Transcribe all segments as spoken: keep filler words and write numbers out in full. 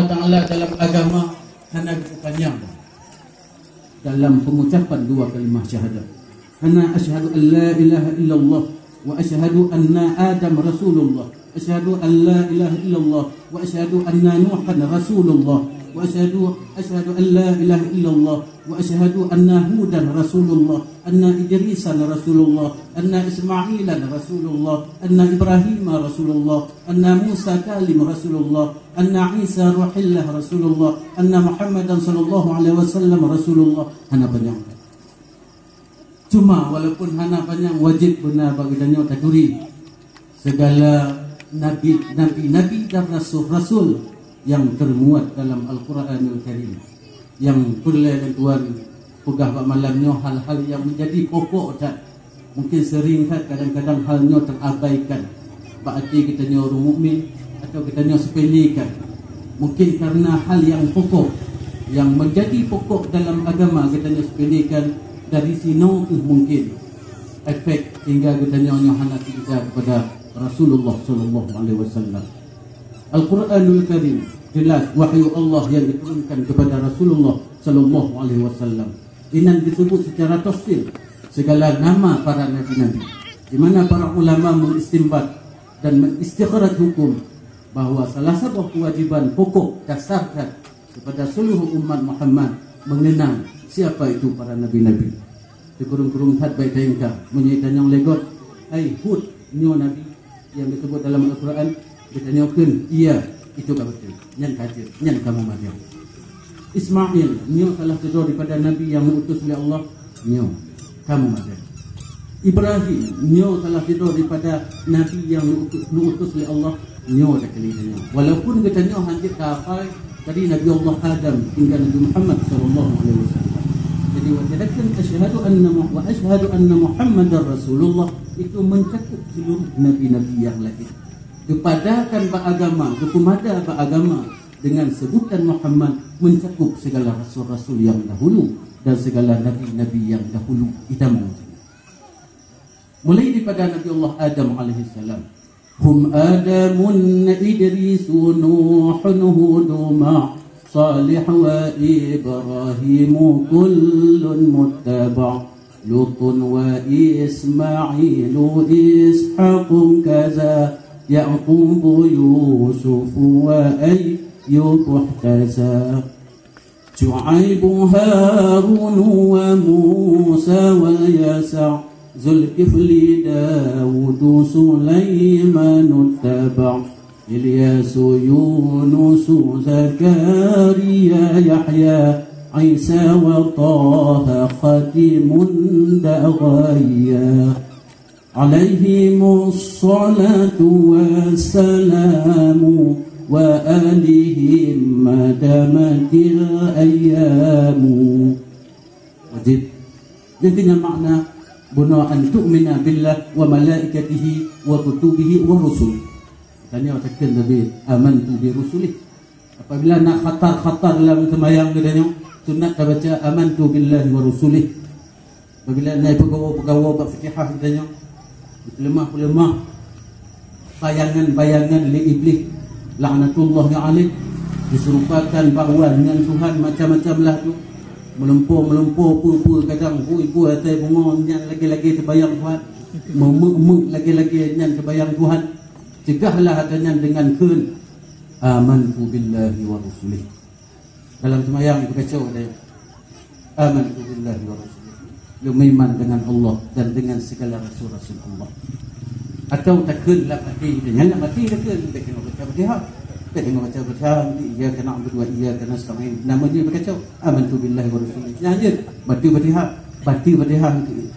Taala dalam agama hana geupanyang dalam pengucapan dua kalimah syahadat. Hana asyhadu an la ilaha illallah wa asyhadu anna Adam Rasulullah. Asyhadu an la ilaha illallah wa asyhadu anna Nuhan Rasulullah. Wa asyhadu, asyhadu an la ilaha illallah wa asyhadu anna Hudan Rasulullah, anna Idrisan Rasulullah, anna Ismailan Rasulullah, anna Ibrahima Rasulullah, anna Musa Kalim Rasulullah, anna Isa Ruhillah Rasulullah, anna Muhammadan sallallahu alaihi wasallam Rasulullah. Hana panyang. Cuma walaupun hana panyang, wajib beuna bagi geutanyoe taturi segala nabi, nabi-nabi dan rasul-rasul yang termuat dalam Al-Quranul Karim. Yang peureulée lôn tuan peugah bak malam nyoe hal-hal yang menjadi pokok that. Mungkin sering that kadang-kadang hal nyoe terabaikan bak até geutanyoe ureuëng mukmin atau geutanyoe sepelekan. Mungkin karena hal yang pokok, yang menjadi pokok dalam agama geutanyoe sepelekan, dari sinoe kheueh mungkin efek sehingga geutanyoe nyoe hana teuingat kepada Rasulullah sallallahu alaihi wasallam. Al-Quranul Karim jelas wahyu Allah yang diturunkan kepada Rasulullah sallallahu alaihi wasallam. Inan disebut secara tafsil segala nama para nabi-nabi, di mana para ulama mengistimbat dan mengistikhraj hukum bahwa salah satu kewajiban pokok dasar kepada seluruh umat Muhammad mengenal siapa itu para nabi-nabi. Sikureueng-kureueng that bak teuingka, meunyoe tanyong lé gob, "Hai Hud, nyoe nabi nyang disebut dalam Al-Quran?" Geutanyoe kheun, "Iya, itu ka beutôi. Nyan ka jeuet, nyan kamoe maté." Ismail, nyoe salah sidroe daripada nabi nyang diutus lé Allah? Nyoe, kamoe maté. Ibrahim, nyoe salah sidroe daripada nabi nyang diutus, diutus lé Allah? Nyoe, dakeuneuk nyoe. Walaupun geutanyoe hana jeuet ka hafai, dari Nabi Allah Adam hingga Nabi Muhammad sallallahu alaihi wasallam. Jadi, watée dakeuneuk, "Asyhadu anna Mu-, wa asyhadu anna Muhammadar Rasulullah," itu mencakup seluruh nabi-nabi yang lahir. Geupadakan bak agama, geupeumada bak agama dengan sebutan Muhammad, mencakup segala rasul-rasul yang dahulu dan segala nabi-nabi yang dahulu. Itamong. Mulai daripada Nabi Allah Adam alaihissalam. Hum Adamun Idrisu Nuhun Hudu ma' Salih wa Ibrahimu kullun muttaba'. Lutun wa Ismailu Ishaqun kaza Yaqubu Yusufu wa Ayyubu ihtaza. Syu'aibu Harunu wa Musa wa Yasa', Zulkifli Dawudu Sulaimanu taba', Ilyasu Yunusu Zakariya Yahya, Isa wa Taha khatimun daghaya. Alaihimus salatu wassalamu wa alihim madamatil ayyamu. Wajib. Intinya makna bunoe an tu'mina billah wa malaikatihi wa kutubihi wa rusul. Tanya takkan Nabi, "Amantu bi rusulih." Apabila na khatar-khatar lam seumayang geutanyoe, sunat tabaca, "Amantu billahi wa rusulih." Apabila na peugawa-peugawa bak Fatihah geutanyoe, peuleumah-peuleumah bayangan-bayangan lé Iblih, laknatullahi alaih, diserupakan bak wan ngon Tuhan macam-macam lah tu. Meulumpo-meulumpo peue-peue kadang bui-bui atai bungo nyan lagée-lagée teubayang Tuhan. Meumeuek-meuek lagée-lagée nyan teubayang Tuhan. Cegahlah ata nyan dengan kheun, "Amantu billahi wa rusulih." Dalam seumayang geubaca lé, "Amantu billahi wa rusulih." Lôn meuiman dengan Allah dan dengan segala rasul-rasul Allah. Atau takheun lam até, nyan lam até takheun, bèk teuingat baca Fatihah. Bèk teuingat baca Fatihah, nanti iyyaka na'budu wa iyyaka nasta'in. Nama dia baca, "Amantu billahi wa rusulih." Nyan je, baca Fatihah. Baca Fatihah,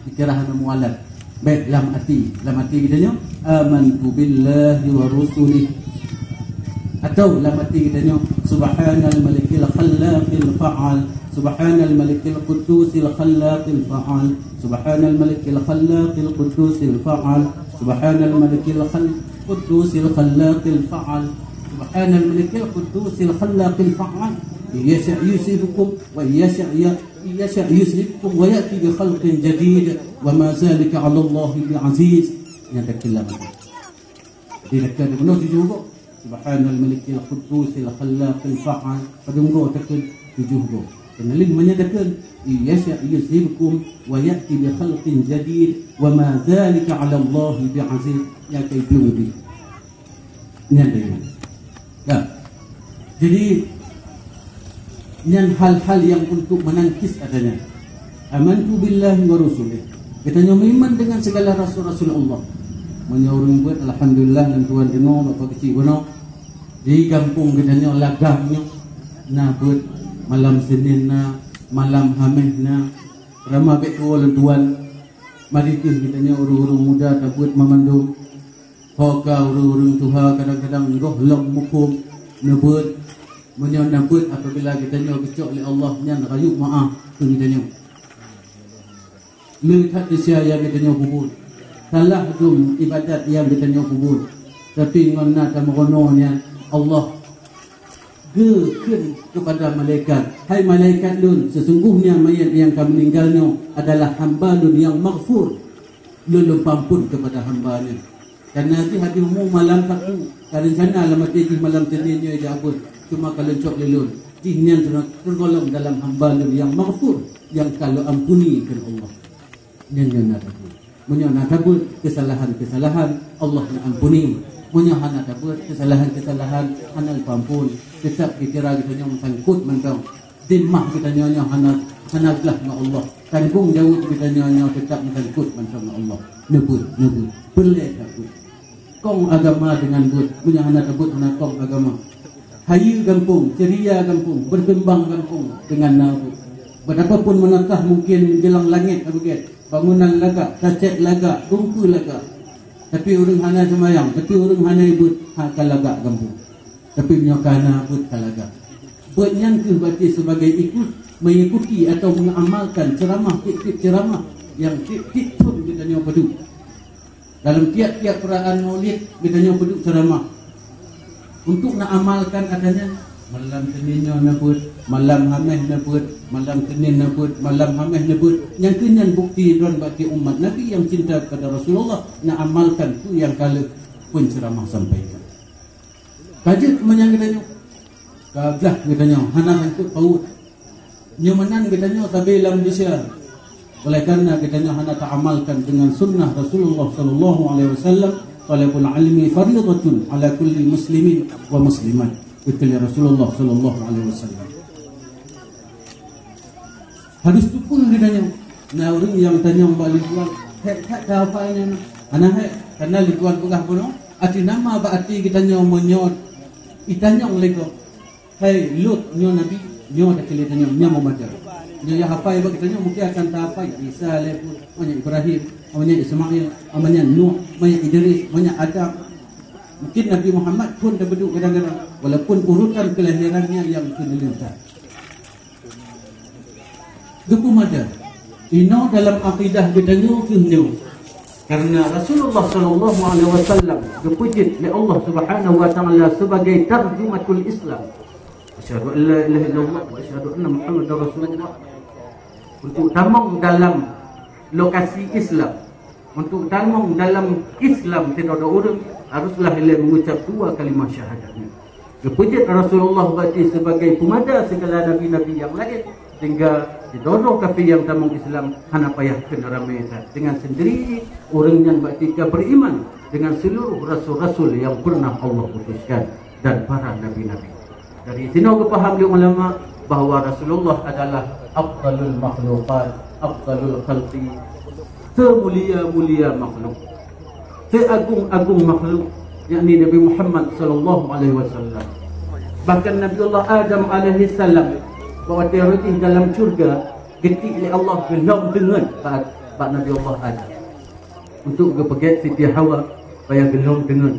dikira hana mualat. Baik, lam até, lam até geutanyoe, "Amantu billahi wa rusulih." Atau lam até geutanyoe, "Subhanal malikil khallaqil fa'al. Subhanal malikil quddusil khallaqil fa'al. Subhanal malikil khallaqil quddusil fa'al. Subhanal malikil khal-, quddusil khallaqil fa'al. Subhanal malikil quddusil khallaqil fa'al. Yasha' yusibkum wa yasha' ya-, yasha' yusibkum wa ya'ti bi khalqin jadid. Wa ma zalika 'ala Allahi bi aziz." Nyatakanlah. Jadi, dekat di mana tujuh kok? Subhanal Malikil Quddusil Khallaqil Fa'al, padum goe takheun? Tujoh goe. Keuneulheueh meunyoe takheun, "Yasha yuzhibkum wa ya'ti bi khalqin jadid wa ma dzalika 'alallahi bi'aziz." Nyan kai plueng leubeh. Nyan dia. Dah. Jadi, nyan hal-hal yang untuk menangkis adanya. "Amantu billahi wa rusulih." Geutanyoe meuiman dengan segala rasul-rasul Allah. Meunyoe ureuëng buet, alhamdulillah, lôn tuan deungoe, Bapak keuchik bunoe. Di gampông geutanyoe Lagam nyoe na buet, malam Senin na, malam Haméh na. Rama bék tuwoe lôn tuan. Mari kheueh geutanyoe ureuëng-ureuëng muda tabuet mamandum. Ho ka ureuëng-ureuëng tuha kadang-kadang goh lom muphom neubeuet. Meunyoe neubeuet apabila geutanyoe geucok lé Allah, nyan rayeuk meuáh keu geutanyoe. Le that desya nyang geutanyoe peubuet. Salah dum ibadat nyang geutanyoe peubuet. Tapi ngon na tameurunoe nyan, Allah geukheun kepada malaikat, "Hai malaikat lôn, sesungguhnya mayat nyang ka meuninggal nyoe adalah hamba lôn nyang maghfur. Lôn lôn peuampon kepada hamba nyan." Karena jih habéh umu malam Sabtu, ka reuncana lam até jih malam Senin nyoe ija buet, cuma ka leuncok lé lôn. Jih nyan ter-, tergolong dalam hamba lôn nyang maghfur, nyang ka lôn ampuni keu Allah. Nyan, nyan na tabuet. Meunyoe na tabuet keusalahan-keusalahan, Allah na ampuni. Meunyoe hana tabuet keusalahan-keusalahan, hana geupeuampon. Teutap dikira geutanyoe meusangkot mantong. Zimmah geutanyoe nyoe hana, hana glah ngon Allah. Tanggong jaweueb geutanyoe nyoe teutap meusangkot mantong ngon Allah. Neubeuet, neubeuet. Peureulée tabuet. Kong agama dengan buet, meunyoe hana tabuet hana kong agama. Hayeue gampông, ceria gampông, berkembang gampông dengan na buet. Betapapun meunatah mungkin jeulang langét ka beugét, bangunan lagak, tacét lagak, rumpue lagak. Tapi ureuëng hana seumayang, tapi ureuëng hana ibuet, ha ka lagak gampông. Tapi meunyoe ka na buet ka lagak. Buet nyan kheueh berarti sebagai ikut, mengikuti atau mengamalkan ceramah, tiep-tiep ceramah nyang tiep-tiep thon geutanyoe peuduek. Dalam tiap-tiap peurayaan Maulid, geutanyoe peuduek ceramah. Untuk na amalkan ata nyan, malam Senin nyoe na buet, malam Haméh na buet, malam Senin na buet, malam Haméh na buet. Nyang keu nyan bukti droen bak umat Nabi yang cinta kepada Rasulullah, na amalkan peue nyang ka lheueh peuceramah sampaikan. Ka jeuet meunyan geutanyoe. Ka blah geutanyoe hana sangkot paut. Nyoe meunan geutanyoe sabe lam desya. Oleh karena geutanyoe hana taamalkan dengan sunnah Rasulullah sallallahu alaihi wasallam, "Thalabul ilmi fariidatun ala kulli muslimin wa muslimat." Kata Rasulullah sallallahu alaihi wasallam. Harus tupeue geutanyoe. Na ureuëng nyang tanyong bak lingkungan, "Hék that ka hafai nyan?" Hana hék, karena lingkungan peugah bunoe, até nama bak até geutanyoe meunyoe itanyong lé gob. Hai Lut, nyoe Nabi, nyoe takheun lé tanyoe, nyoe meumada. Nyoe nyang hafai bak geutanyoe mungkin akan tahafai Isa lé pun, oh nyan Ibrahim, oh nyan Ismail, oh nyan Nuh, oh nyan Idris, oh nyan Adam. Mungkin Nabi Muhammad pun tabeuduek kadang-kadang, walaupun urutan kelahirannya yang keuneuleueng that. Geupeumada. Inoe dalam akidah geutanyoe keuh nyoe. Karena Rasulullah sallallahu alaihi wasallam geupeujeuet lé Allah Subhanahu wa taala sebagai tarjumatul Islam. Asyhadu an la ilaha illallah wa asyhadu anna Muhammadar Rasulullah. Untuk tamong dalam lokasi Islam, untuk tamong dalam Islam sidroe-droe ureuëng, haruslah ilée mengucap dua kalimah syahadat nyan. Geupeujeuet Rasulullah bak jih sebagai peumada segala nabi-nabi nyang laén, sehingga sidroe-droe kafé nyang tamong Islam hana payah kheun ramé that. Dengan sendiri, ureuëng nyan bak jih ka beriman dengan seluruh rasul-rasul nyang pernah Allah utuskan dan para nabi-nabi. Dari sinoe geupaham lé ulama bahwa Rasulullah adalah afdalul makhluqat, afdalul khalqi, seumulia-mulia makhluk, seagung-agung makhluk, yakni Nabi Muhammad sallallahu alaihi wasallam. Bahkan Nabi Allah Adam alaihi salam, bak watée roh jih dalam syurga, geutik lé Allah geulom teungeut bak, bak Nabi Allah Adam. Untuk geupeugét Siti Hawa, payah geulom teungeut.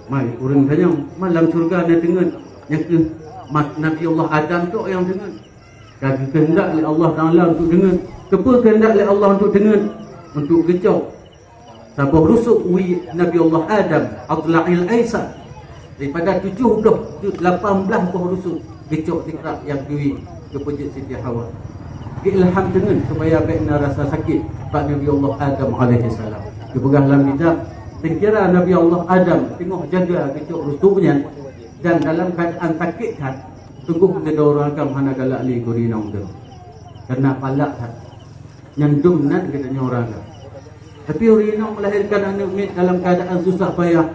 Mai, ureuëng tanyong, malam syurga na teungeut, nyang keuh mat-, Nabi Allah Adam tu nyang teungeut. Ka geukeuheundak lé Allah Taala untuk teungeut. Keupeue keuheundak lé Allah untuk teungeut? Untuk geucok saboh rusuk wie Nabi Allah Adam, adla'il aisar. Daripada tujoh boh, lapan belas boh rusuk geucok sikrak nyang kiri geupeujeuet Siti Hawa. Geuilham teungeut supaya bék na rasa sakét bak Nabi Allah Adam alaihi salam. Geupeugah lam kitab, Seukira Nabi Allah Adam teungoh jaga geucok rusuk nyan dan dalam keuadaan sakét that, teungoh sidroe ureuëng agam hana galak lé keu uri inong teuh, karena palak that. Nyan dum nan geutanyoe ureuëng agam. Tapi uri inong melahirkan aneuëk miet dalam keuadaan susah payah,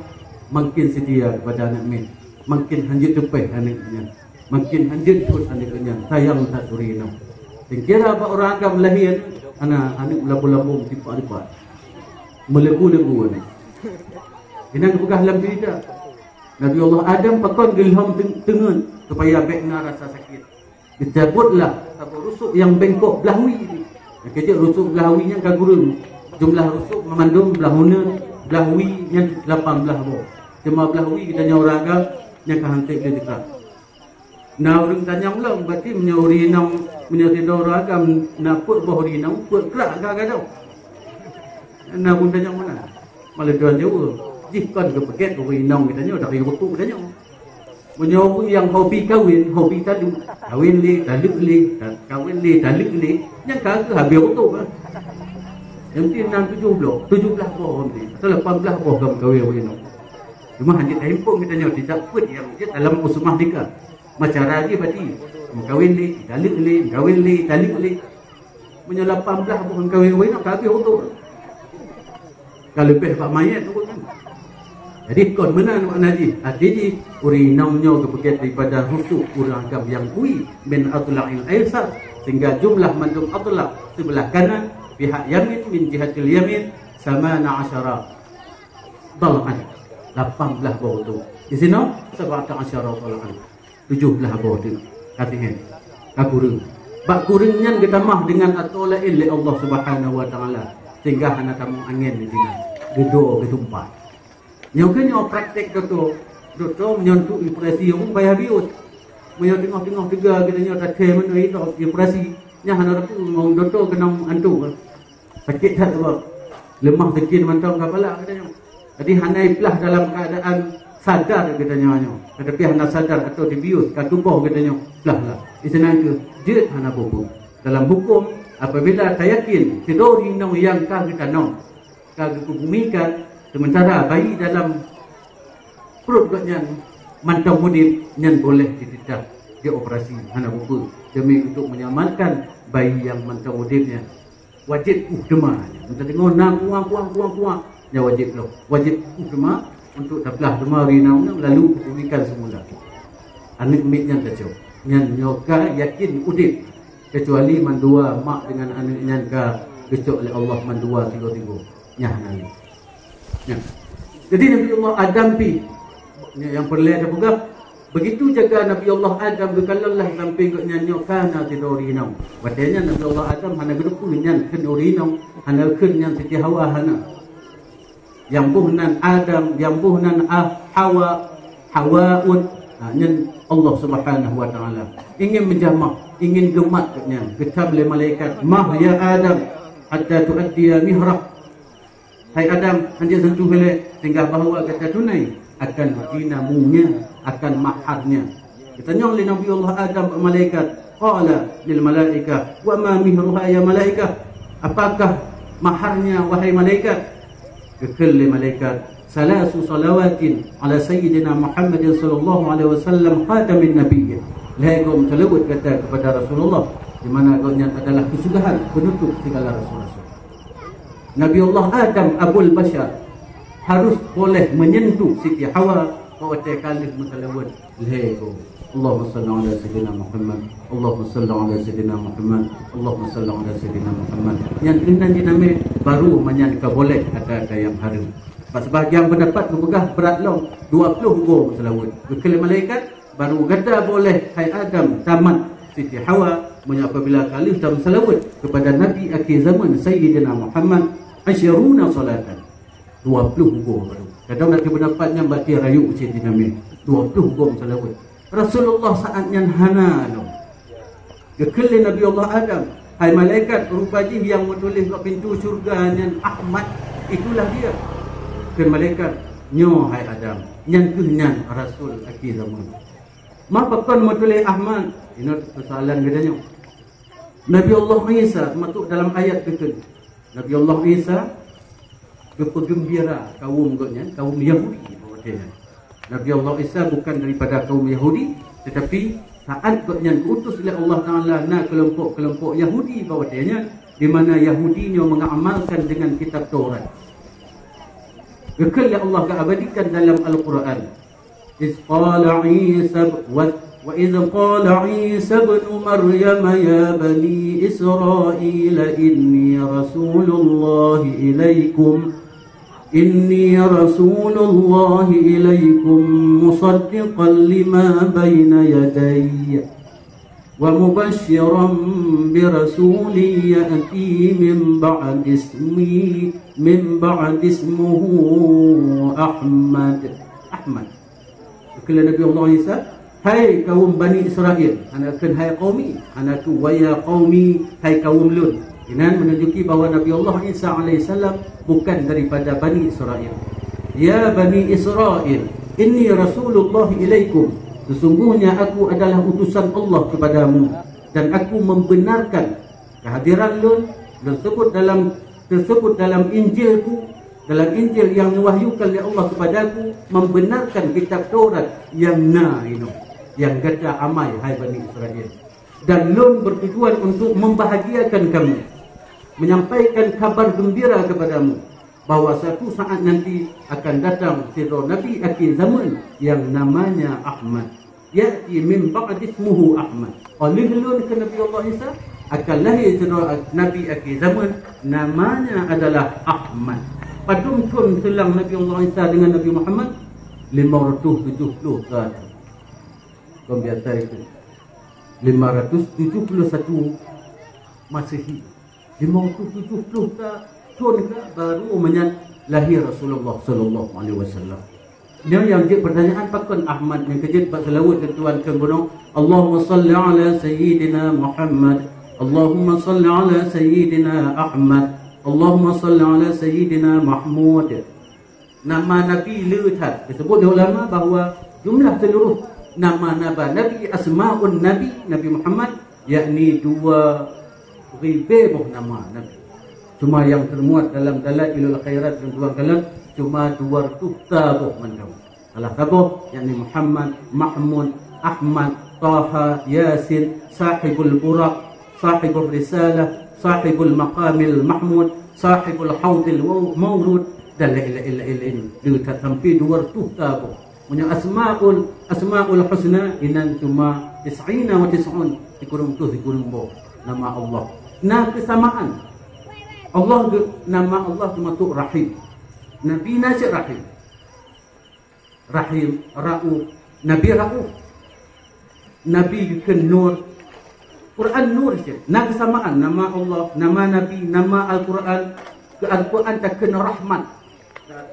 makin seutia keupada aneuëk miet, makin hanjeuet teupeh aneuëk nyan, makin hanjeuet phon aneuëk nyan, sayang that uri inong. Seukira bak ureuëng agam lahé, hana aneuëk meulambong-lambong, tipak-tipak, meulegu-legu aneuëk. Inan geupeugah lam cerita, Nabi Allah Adam pakon geulhom teung-, teungeut supaya bék na rasa sakét. Geucabutlah saboh rusuk nyang bengkok blah wie. Nyang keujeuet rusuk blah wie nyan ka kureueng. Jumlah rusuk meumandum blah uneuen, blah wie nyan lapan blah boh. Teuma blah wie geutanyoe ureuëng agam nyang ka hanté teuka. Na ureuëng tanyong lom, berarti meunyoe uri inong, meunyoe sidroe ureuëng agam na peuet boh uri inong, peuet krak ka gadôh. Na ureuëng tanyong meunan. Malah tuan jaweueb, jih kon geupeugét uri inong geutanyoe, dari rutuk geutanyoe. Meunyoe ureuëng nyang hobi kawén, hobi taleuek, kawén lé, taleuek lé, ta-, kawén lé, taleuek lé, nyan ka keuh habéh rutuk, ah. Nyang penting na tujoh bloh, tujoh blah boh ureuëng, atau lapan blah boh gam kawén uri inong. Cuma hana tahimpong geutanyoe, tidak peuet nyang jeuet dalam usmah tika. Macara jih bati, meukawén lé, taleuek lé, meukawén lé, taleuek lé. Meunyoe lapan blah boh meukawén uri inong, ka habéh rutuk. Ka leubeh bak manyét tu kan. Jadi kon meunan makna jih. Arti jih, uri inong nyoe geupeugét daripada rusuk ureuëng agam nyang bui, min adla'il aisar, sehingga jumlah mandum adla' sebelah kanan, pihak yamin, min jihatil yamin, samana asyara dal'an. Lapan blah boh tu. Di sinoe, sab'ata asyara dal'an. Tujoh blah boh teuk ka teuhén, ka kureueng. Bak kureueng nyan geutamah deungon atoe laén lé Allah Subhanahu wa Taala, sehingga hana tamong angén di sinan, geudo geutumpah. Nyoe keuh nyoe praktek dokto. Dokto meunyoe untuk operasi ureuëng payah bius. Meunyoe teungoh-teungoh teuga geutanyoe takhé meunoe operasi, nyan hana teupeu ngon dokto keunong antu. Sakét that sabab leumah teukin mantong ka palak geutanyoe. Jadi hana iplah dalam keuadaan sadar geutanyoe nyoe. Tetapi hana sadar atau dibius ka tuboh geutanyoe, plah lah. Di sinan keuh jeuet hana peue-peue. Dalam huköm, apabila tayakin sidroe inong nyang ka geutanong, ka geupeubumikan, sementara bayi dalam pruet gobnyan mantong udeb, nyan boleh dititah, dioperasi, hana peue-peue, demi untuk menyelamatkan bayi nyang mantong udeb nyan. Wajéb kueh teuma. Meuteungoh na kuah, kuah, kuah, kuah, nyan wajéb lom. Wajéb kueh teuma untuk taplah teuma uri inong nyan, lalu peubumikan semula. Aneuëk miet nyan tacok. Nyan nyoe ka yakin udeb, kecuali mandua mak dengan aneuëk nyan ka geucok lé Allah mandua tiga-tiga. Nyan hana lé. Nyan. Jadi Nabi Allah Adam pi, nyang peureulée tapeugah, begitu jaga Nabi Allah Adam geukalon lah sampai gobnyan nyoe ka na sidroe uri inong. Watée nyan Nabi Allah Adam hana geuteupeue nyan kheun uri inong, hana kheun nyan Siti Hawa, hana. Nyang boh nan Adam, nyang boh nan, ah, Hawa, Hawaun, ha, nyan Allah Subhanahu wa Taala ingin meujamah, ingin geumat gobnyan, geucam lé malaikat, "Mah ya Adam, hatta tuaddiya mihrah." Hai Adam, hanjeuet sentuh ilée, singgah bahwa gata tunai akan zinamunya, akan maharnya. Geutanyong lé Nabi Allah Adam bak malaikat, qala lil malaikah, "Wa ma mihruha ya malaikah?" Apakah maharnya, wahai malaikat? Geukheun lé malaikat, "Salasu salawatin ala sayyidina Muhammadin sallallahu alaihi wasallam khatamin nabiyyin." Lhée goe meuseulaweuet gata kepada Rasulullah, di mana gobnyan adalah keusudahan penutup segala rasul-rasul. Nabi Allah Adam, Abul Bashar, harus boleh menyentuh Siti Hawa bak watée ka lheueh meuseulaweuet lhée goe. Allahumma salli ala sayyidina Muhammad, Allahumma salli ala sayyidina Muhammad, Allahumma salli ala sayyidina Muhammad. Nyan keunan jinamé baru manyan ka boleh ata-ata nyang hareuem. Bak sebahagian pendapat geupeugah brat lom, dua ploh goe meuseulaweuet. Geukheun lé malaikat, baru gata boleh, hai Adam, tamat Siti Hawa, meunyoe apabila ka lheueh tameuseulaweuet kepada Nabi akhé zaman Sayyidina Muhammad, asyiruna salatan. Dua ploh goe baru. Kadang na keu pendapat nyang bak rayu cit dinamé. Dua ploh goe meuseulaweuet. Rasulullah saat nyan hana lom. Geukheun lé Nabi Allah Adam, "Hai malaikat, rupa jih nyang meutuléh bak pintoe syeuruga nyan Ahmad, itulah dia." Kheun malaikat, "Nyoe hai Adam, nyan kheueh nyan rasul akhé zaman." Ma pakon meutuléh Ahmad? Inoe peusoalan geutanyoe. Nabi Allah Isa, teumasuk dalam ayat geukheun. Nabi Allah Isa Geupeugeumbira kaum gobnyan, kaum Yahudi, bahwa watèe nyan Nabi Allah Isa bukan daripada kaum Yahudi, tetapi saat gobnyan geuutus lé Allah Taala, na keulompok-keulompok Yahudi bak watèe nyan, di mana Yahudi nyoe mengamalkan dengan kitab Taurat. Geukheun lé Allah geuabadikan dalam Al-Quran. إذ قال عيسى ب-، و-، وإذ قال عيسى ابن مريم يا بني إسرائيل إني رسول الله إليكم، إني رسول الله إليكم مصدقا لما بين يدي ومبشرا برسول يأتي من بعد اسمي، من بعد اسمه أحمد. Ahmad. Kheun lé Nabi Allah Isa, "Hai kaum Bani Israel," hana kheun "hai qaumi," hana kheun "wa ya qaumi," "hai kaum lôn." Inan menunjuki bahwa Nabi Allah Isa alaihissalam bukan daripada Bani Israel. "Ya Bani Israel, inni Rasulullah ilaikum." Sesungguhnya aku adalah utusan Allah kepadamu, dan aku membenarkan kehadiran lôn, lôn sebut dalam, tersebut dalam Injilku, dalam Injil yang diwahyukan oleh Allah kepadaku, membenarkan kitab Taurat yang na inoe, yang gata amai, hai Bani Israel. Dan lôn bertujuan untuk membahagiakan kamu, menyampaikan kabar gembira kepadamu, bahwa satu saat nanti akan datang sidroe nabi akhir zaman yang namanya Ahmad. Ya'ti min ba'di ismuhu Ahmad. Óh lheueh lôn, kheun Nabi Allah Isa, akan lahé sidroe nabi akhir zaman, namanya adalah Ahmad. Padum thon seulang Nabi Allah Isa dengan Nabi Muhammad? Limong reutôh tujoh ploh ka. Kon biasa itu. Lima ratus tujuh puluh satu Masehi. Limong reutôh tujoh ploh ka thon ka baru meunyan lahé Rasulullah sallallahu alaihi wasallam. Nyoe nyang jeuet pertanyaan, pakon Ahmad nyang keujeuet bak seulaweuet keu Tuhan keu bunoe, "Allahumma salli ala sayyidina Muhammad, Allahumma salli ala sayyidina Ahmad, Allahumma salli ala sayyidina Mahmud." Nama Nabi le that. Disebut lé ulama bahwa jumlah seluruh nama-nama Nabi, asmaun Nabi, Nabi Muhammad, yakni dua ribée boh nama Nabi. Cuma nyang teumuat dalam Dalailul Khairat dan tuan kalam cuma dua reutôh ta boh mandum. Salah saboh, yakni Muhammad, Mahmud, Ahmad, Taha, Yasin, Sahibul Buraq, Sahibul Risalah, Sahibul Maqamil Mahmud, Sahibul Haudil Wau-, Maurud, dan lain-lain, lain-lain. Dia tak sampai dua reutôh ta boh. Meunyoe Asmaul, Asmaul Husna, inan cuma tis'ina wa tis'un, sikureueng reutôh sikureueng boh nama Allah. Na keusamaan. Allah ge-, nama Allah teumasuk Rahim. Nabi na cit Rahim. Rahim, Rauf, Nabi Rauf. Nabi geukheun Nur. Quran Nur cit. Na keusamaan nama Allah, nama Nabi, nama Al-Quran. Keu Al-Quran takheun rahmat.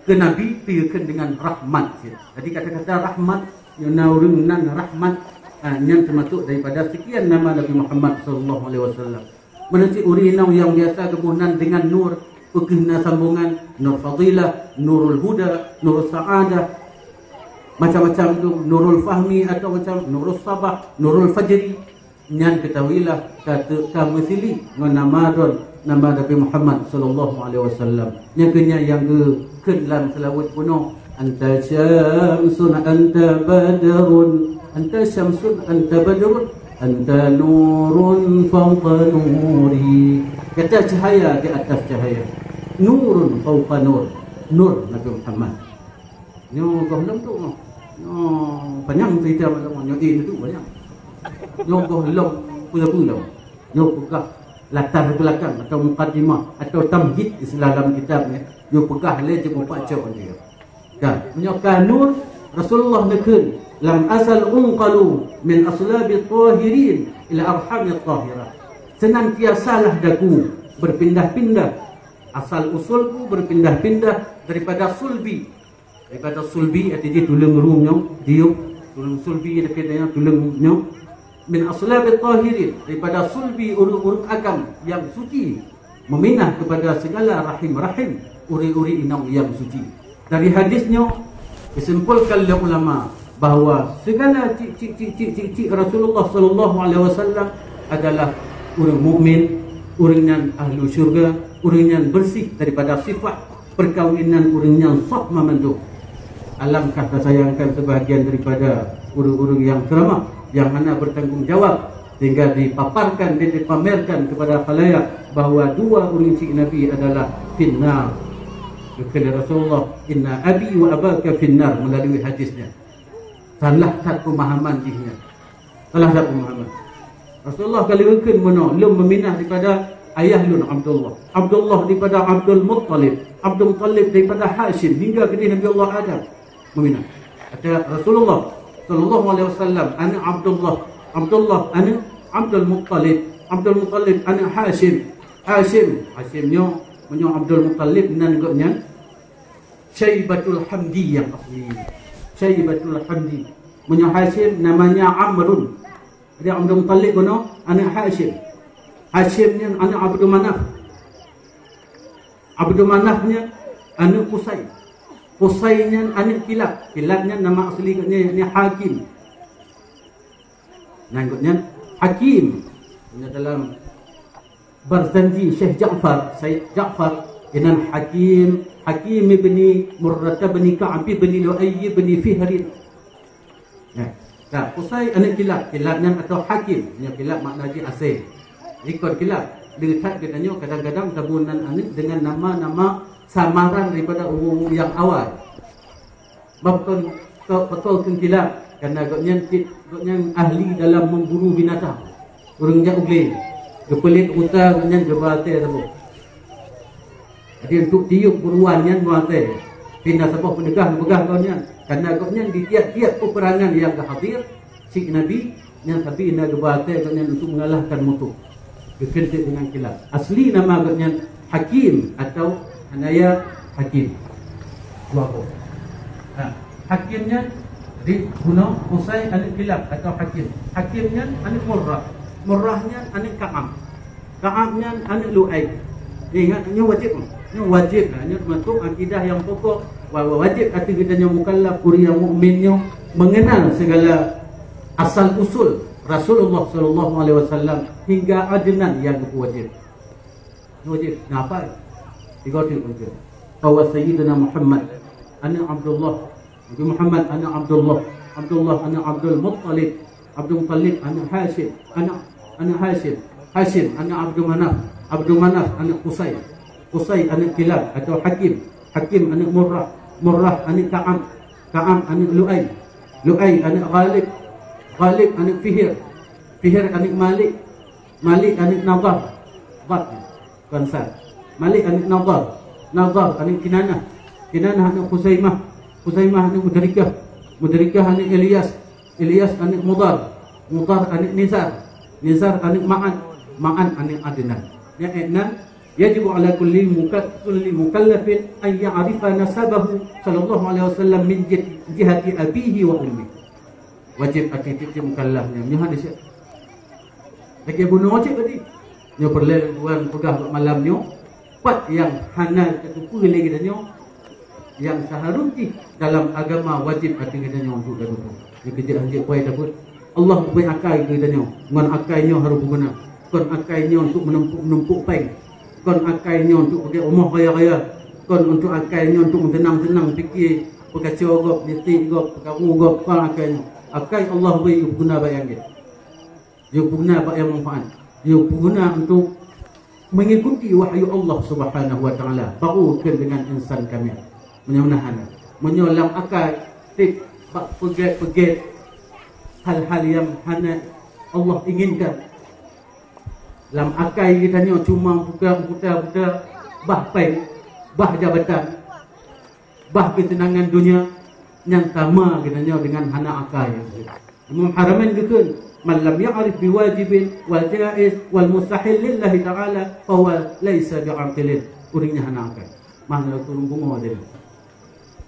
Keu Nabi pih geukheun dengan rahmat cit. Jadi kata-kata rahmat nyang na ureuëng nan rahmat, ha, nyan teumasuk daripada sekian nama Nabi Muhammad sallallahu alaihi wasallam. Meunyoe cit ureuëng inong nyang biasa geuboh nan dengan Nur, peu kheueh na sambongan Nur Fadilah, Nurul Huda, Nurul Sa'adah, macam-macam tu, Nurul Fahmi atau macam Nurul Sabah, Nurul Fajri. Nyan ketahuilah ka teu-, ka meusili ngon nama droen, nama Nabi Muhammad sallallahu alaihi wasallam. Nyang keu nyan nyang geukheun lam seulaweuet bunoe, "Anta syamsun, anta badrun, anta syamsun, anta badrun, anta nurun fauqa nuri." Gata cahaya di atas cahaya. Nurun fauqa nur. Nur Nabi Muhammad. Nyoe gohlom tu. Nyoe panyang cerita malam nyoe, eh, tu panyang. Nyoe gohlom pula-pula. Nyoe peugah latar belakang atau mukadimah atau tamhid istilah dalam kitab ni. Nyoe peugah lé jeuet mupac cok dia. Kan? Meunyoe ka Nur, Rasulullah neukheun, "Lam azal unqalu min aslabi tahirin ila arhami tahirah." Senantiasalah daku berpindah-pindah, asal usulku berpindah-pindah daripada sulbi. Daripada sulbi, arti jih tuleueng rueng nyoe, diuk, tuleueng sulbi, arti jih tuleueng nyoe. Min aslabi tahirin, daripada sulbi ureuëng-ureuëng agam nyang suci, meminah kepada segala rahim-rahim ureuëng-ureuëng inong nyang suci. Dari hadis nyoe, disimpulkan lé ulama bahwa segala cik-cik, cik-cik, cik-cik Rasulullah sallallahu alaihi wasallam adalah ureuëng mukmin, ureuëng nyan ahlu syurga, ureuëng nyan bersih daripada sifat perkawinan ureuëng nyang soh mamandum. Alangkah tasayangkan sebahagian daripada ureuëng-ureuëng yang ceramah yang hana bertanggung jawab, sehingga dipaparkan dan dipamerkan kepada khalayak bahwa dua ureuëng chik Nabi adalah finnar. Kata Rasulullah, "Inna abi wa abaka finnar," melalui hadisnya. Salah satu pemahaman jih nyan. Salah satu pemahaman. Rasulullah ka lheueh kheun meunoe, "Lôn meuminah daripada ayah lôn Abdullah. Abdullah daripada Abdul Muttalib. Abdul Muttalib daripada Hashim hingga keudeh Nabi Allah Adam." Meuminah. Kata Rasulullah sallallahu alaihi wasallam, "Ana Abdullah. Abdullah ana Abdul Muttalib. Abdul Muttalib ana Hashim. Hashim, Hashim nyoe, meunyoe Abdul Muttalib nan gobnyan Syaibatul Hamdi yang asli. Syaibatul Hamdi. Meunyoe Hashim namanya Amrun. Jadi Abdul Muttalib bunoe aneuk Hashim. Hashim nyan aneuk Abdul Manaf. Abdul Manaf nyan aneuk Qusay. Qusay nyan aneuk Kilab. Kilab nyan nama asli gobnyan yakni Hakim. Nan gobnyan Hakim. Nyan dalam Barzanji, Syekh Ja'far, Said Ja'far, inan Hakim, Hakim ibni Murrah ibni Ka'ab ibni Lu'ay ibni Fihrin. Ya. Nah, Qusay aneuk Kilab, Kilab nyan atau Hakim, nyan Kilab makna jih asée. Ikon Kilab, le that geutanyoe kadang-kadang tabu nan aneuk dengan nama-nama samaran daripada ureuëng-ureuëng yang awai. Bah pakon, pakon kheun Kilab, karena gobnyan cit, gobnyan ahli dalam memburu binatang. Ureuëng jak u glé, geupeulet rusa gobnyan geuba asée saboh. Jadi untuk tiup buruan nyan meuasée. Pindah saboh peunegah geupeugah gobnyan, karena gobnyan di tiap-tiap peperangan yang geuhadir, chik Nabi, nyan sabe na geuba asée gobnyan untuk mengalahkan musuh. Geukheun cit dengan Kilab. Asli nama gobnyan Hakim atau Hanaya Hakim. Dua boh. Ha, Hakim nyan di bunoe Qusay aneuk Kilab atau Hakim. Hakim nyan aneuk Murrah. Murrah nyan aneuk Ka'ab. Ka'ab nyan aneuk Lu'ay. Ingat, nyoe wajéb. Nyoe wajéb. Ha, nyoe termasuk akidah yang pokok. Wa-, wa-, wajéb ateueh geutanyoe mukallaf, ureuëng nyang mukmin nyoe mengenal segala asal usul Rasulullah sallallahu alaihi wasallam hingga Adnan yang wajib. Wajib. Nafai. Tiga tu wajib. Bahwa Sayyidina Muhammad aneuk Abdullah, Nabi Muhammad aneuk Abdullah, Abdullah aneuk Abdul Muttalib, Abdul Muttalib aneuk Hashim, aneuk, aneuk Hashim, Hashim aneuk Abdul Manaf, Abdul Manaf aneuk Qusay, Qusay aneuk Kilab atau Hakim, Hakim aneuk Murrah, Murrah aneuk Ka'ab, Ka'ab aneuk Lu'ay, Lu'ay aneuk Ghalib, Ghalib aneuk Fihir, Fihir aneuk Malik, Malik aneuk Nadhar, Nadhar, bukan Sa'd. Malik aneuk Nadhar, Nadhar aneuk Kinanah, Kinanah aneuk Khuzaimah, Khuzaimah aneuk Mudrikah, Mudrikah aneuk Ilyas, Ilyas aneuk Mudhar, Mudhar aneuk Nizar, Nizar aneuk Ma'ad, Ma'ad aneuk Adnan. Nyang keenam, yajibu ala kulli muka-, kulli mukallafin an ya'rifa nasabahu sallallahu alaihi wasallam min jih-, jihati abihi wa ummihi. Wajib ateueh tiep-tiep mukallaf nyan. Nyoe hadis. Lagée bunoe cit tadi. Nyoe peureulée lôn peugah bak malam nyoe, pat nyang hana tateupeue lé geutanyoe, nyang seuhareuem jih dalam agama wajéb ateueh geutanyoe untuk tateupeue. Nyang keujeuet hanjeuet pai tabeuet, Allah geubri akai keu geutanyoe, ngon akai nyoe harôh beuguna. Kon akai nyoe untuk meunumpuk-numpuk péng, kon akai nyoe untuk peugét rumoh raya-raya, kon untuk akai nyoe untuk meuteunang-teunang pike, peukaco gob, niti gob, peukaru gob, kon akai nyoe. Akai Allah bri geupeuguna bak nyang gét. Geupeuguna bak nyang manfaat. Geupeuguna untuk mengikuti wahyu Allah Subhanahu wa Taala, baru keu dengan insan kamil. Meunyoe meunan hana. Meunyoe lam akai, tiep bak peugét-peugét hal-hal nyang hana Allah inginkan. Lam akai geutanyoe cuma buka-buka-buka bah péng, bah jabatan, bah keuseunangan donya nyang sama geutanyoe dengan hana akai. Imam Haramain geukheun, "Man lam ya'rif biwajibin wal jaiz wal mustahil lillahi ta'ala, fahuwa laisa bi'aqilin." Ureuëng nyang hana akai. Mah na ureuëng bumoe jadi.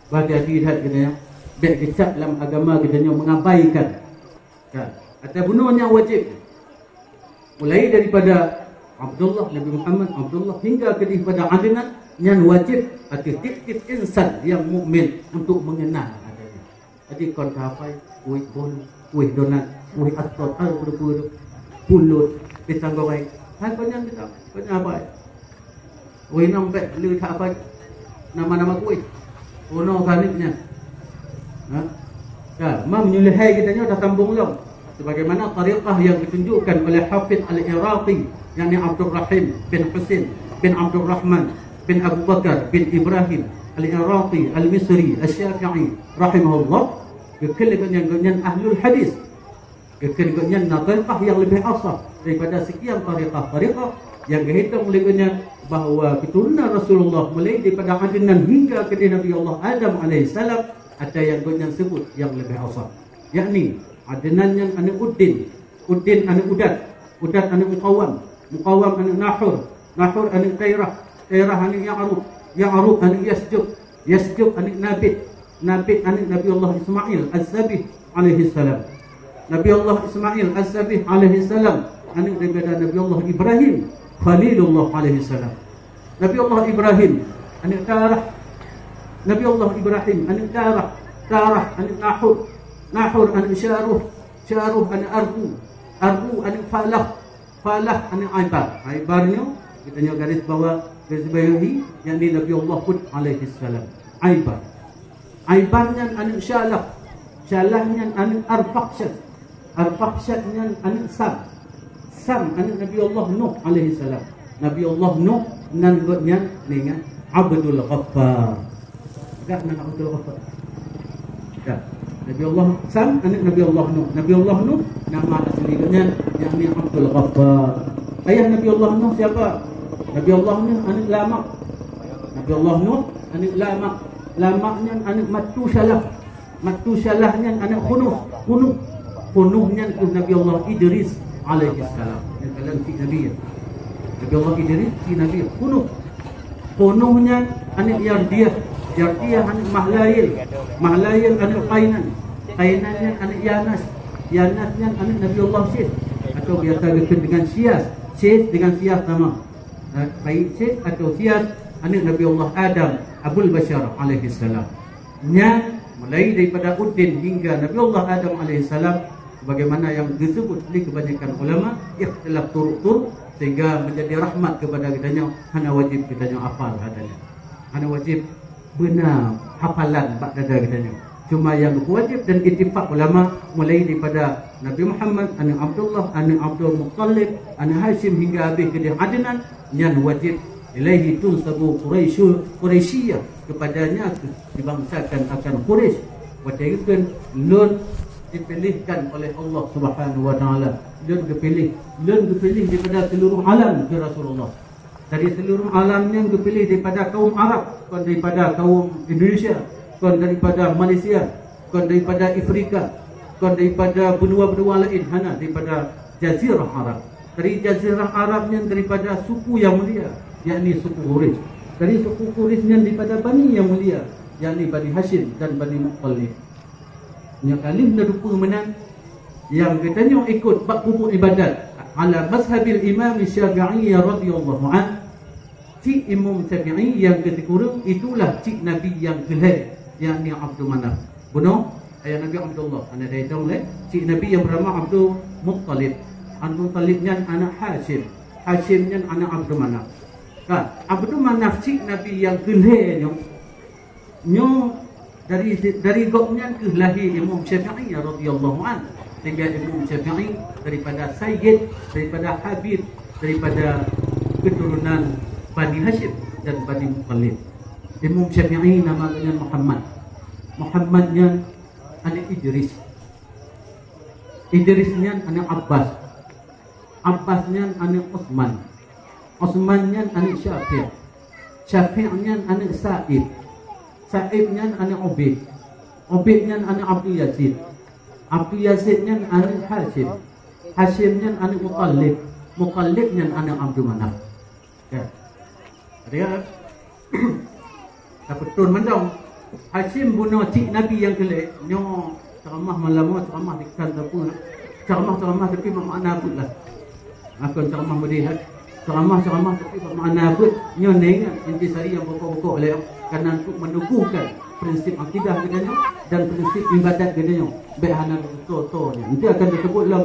Bah hati-hati that geutanyoe, bék geucap lam agama geutanyoe mengabaikan. Kan? Ata bunoe nyang wajéb. Mulai daripada Abdullah, Nabi Muhammad, Abdullah, hingga keudeh pada Adnan, nyan wajéb ateueh tiep-tiep insan nyang mukmin untuk mengenal adanya. Jadi kon ka apai, kueh bolu, kueh donat, kueh asot, hai peue-peue tu, pulut, pisang goreng. Hai kon nyan kita, kon nyan apai. Kueh nong pek le that apai. Nama-nama kueh. Unoe ganik nyan. Ha? Ka, ma meunyoe lihai geutanyoe tasambong lom. Sebagaimana tariqah yang ditunjukkan oleh Hafidh Al-Iraqi, yakni Abdul Rahim bin Husain bin Abdul Rahman bin Abu Bakar bin Ibrahim Al-Iraqi Al-Misri Asy-Syafi'i rahimahullah, geukheun lé gobnyan, gobnyan ahlul hadis. Geukheun gobnyan na tariqah nyang leubeh asah daripada sekian tariqah-tariqah nyang geuhitong lé gobnyan bahwa keuturonan Rasulullah mulai daripada Adnan hingga keudeh Nabi Allah Adam alaihissalam, ata nyang gobnyan sebut nyang leubeh asah. Yakni, Adnan nyan aneuk Uddin, Uddin aneuk Udat, Udat aneuk Muqawam, Muqawam aneuk Nahur, Nahur aneuk Tairah, Tairah aneuk Ya'rub, Ya'rub aneuk Yasjub, Yasjub aneuk Nabit, Nabit aneuk Nabi Allah Ismail Az-Zabih alaihissalam. Nabi Allah Ismail Az-Zabih alaihissalam aneuk daripada Nabi Allah Ibrahim Khalilullah alaihissalam. Nabi Allah Ibrahim aneuk Tarah, Nabi Allah Ibrahim aneuk Tarah, Tarah aneuk Nahur, Nahur aneuk Syaruh, Syaruh aneuk Argu, Argu aneuk Falah, Falah aneuk Aibar. Aibar nyoe, geutanyoe garis bawah, garis bawahi, yakni Nabi Allah Hud alaihissalam. Aibar. Aibar nyan aneuk Syalah. Syalah nyan aneuk Arfakhsyad. Arfakhsyad nyan aneuk Sam. Sam aneuk Nabi Allah Nuh alaihissalam. Nabi Allah Nuh nan gobnyan, ingat, Abdul Ghaffar. Gah nan Abdul Ghaffar. Gah. Nabi Allah Sam aneuk Nabi Allah Nuh. Nabi Allah Nuh nama asli gobnyan, yakni Abdul Ghaffar. Ayah Nabi Allah Nuh siapa? Nabi Allah Nuh aneuk Lamak. Nabi Allah Nuh aneuk Lamak. Lamak nyan aneuk Matusyalah. Matusyalah nyan aneuk Khunuh. Khunuh. Khunuh nyan keuh Nabi Allah Idris alaihissalam. Nyan kalon cik Nabi, ya. Nabi Allah Idris cik Nabi Khunuh. Khunuh nyan aneuk Yardiah. Yardiah aneuk Mahlail. Mahlail aneuk Qainan. Qainan nyan aneuk Yanas. Yanas nyan aneuk Nabi Allah Syis. Atau biasa geukheun dengan Syas. Syis dengan Syas sama. Baik Syis atau Syas aneuk Nabi Allah Adam, Abul Basyar alaihissalam. Nyan, mulai daripada Uddin hingga Nabi Allah Adam alaihissalam, sebagaimana yang disebut oleh kebanyakan ulama, ikhtilaf turuq-turuq, sehingga menjadi rahmat kepada geutanyoe, hana wajib geutanyoe hafal hata nyan. Hana wajib beuna hafalan bak dada geutanyoe. Cuma nyang wajib dan ittifaq ulama, mulai daripada Nabi Muhammad, aneuk Abdullah, aneuk Abdul Muttalib, aneuk Hasyim hingga habéh keudeh Adnan, nyan wajib. Ilaihi tunsabu Quraisyu-, Quraisyiyah, kepadanya dibangsakan akan Quraisy. Watèe geukheun, lôn dipilihkan oleh Allah Subhanahu wa Taala. Lôn geupiléh, lôn geupiléh daripada seluruh alam, kheun Rasulullah. Dari seluruh alam nyan geupiléh daripada kaum Arab, kon daripada kaum Indonesia, kon daripada Malaysia, kon daripada Afrika, kon daripada benua-benua laén, hana, daripada Jazirah Arab. Dari Jazirah Arab nyan daripada suku yang mulia, yakni suku Quraisy. Dari suku Quraisy nyan daripada bani yang mulia, yakni Bani Hashim dan Bani Muttalib. Nyoe ka lheueh na dupeue meunan, nyang geutanyoe ikot bak kubu ibadat ala mazhabil Imam Syafi'i radhiyallahu anh. Cit Imam Syafi'i nyang keusikureueng itulah cit Nabi nyang keulhèe, yakni Abdul Manaf. Bunoe, ayah Nabi Abdullah, hana taitong lé. Cit Nabi nyang bernama Abdul Muttalib. Abdul Muttalib nyan aneuk Hasyim. Hasyim nyan aneuk Abdul Manaf. Kan, Abdul Manaf cit Nabi nyang keulhèe nyoe. Nyoe dari, dari gobnyan keuh lahé Imam Syafi'i radhiyallahu anh. Sehingga Imam Syafi'i daripada sayyid, daripada habib, daripada keturunan Bani Hasyim dan Bani Muttalib. Imam Syafi'i nama gobnyan Muhammad. Muhammad nyan aneuk Idris. Idris nyan aneuk Abbas. Abbas nyan aneuk Utsman. Utsman nyan aneuk Syafi'. Syafi' nyan aneuk Sa'ib. Sa'ib nyan aneuk Ubid. Ubid nyan aneuk Abdul Yazid. Abdul Yazid nyan aneuk Hasyim. Hasyim nyan aneuk Muttalib. Muttalib nyan aneuk Abdul Manaf. Ya. Ada ya? Tapeutrôn mantong. Hasyim bunoe cit Nabi nyang keulhèe. Nyoe ceramah malam nyoe, ceramah diktan sapeue. Ceramah-ceramah tapi bak makna beuet lah. Kon ceramah meudeh, ha. Ceramah-ceramah tapi bak makna beuet. Nyoe neuingat intisari nyang pokok-pokok lé, karena untuk meneguhkan prinsip akidah geutanyoe dan prinsip ibadat geutanyoe. Bèk hana teuto-to nyan. Nanti akan disebut lom